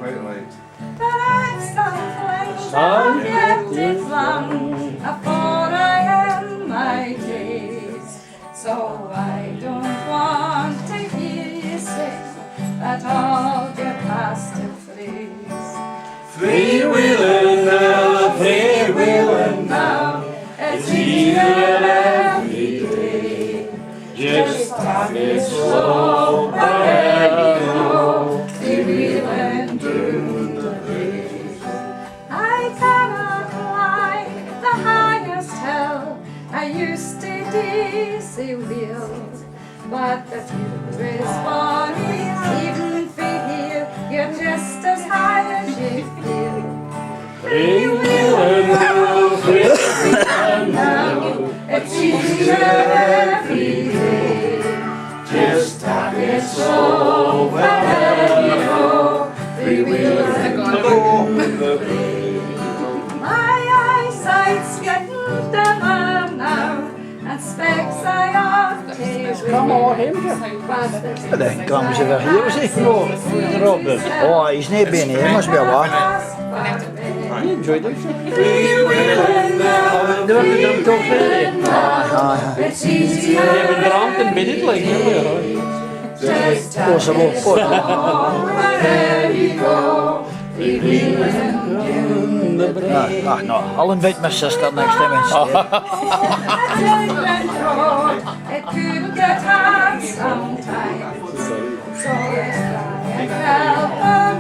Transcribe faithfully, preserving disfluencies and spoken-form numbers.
But I've some flings I'll get it flung afore I end my days. So I don't want to hear you sing that old get past the phrase. Freewheeling now, freewheeling now, it's easier every day. Just tak it slow, but anyhow, freewheeling doon the bay. I canna climb the highest hill, I used to dee sae weel, but the view is bonny, even fae here, you're just as high as you feel. Freewheeling now, freewheeling now, it's easier every day. Just tak it slow, but anyhow, freewheeling doon the bay. My eyesight's getting dimmer now, and specs I ought to wear. Come on, him. What the hell comes over here, was he? No, Robert. Oh, he's nae been here, must be a while. He enjoyed himself. They were the drum talk there, eh? Aye, aye. They were grand embedded, like, really, right? Possible, possible. Ah, ah, no, I'll invite my sister next time instead. It could get hard sometimes. So let's try and help them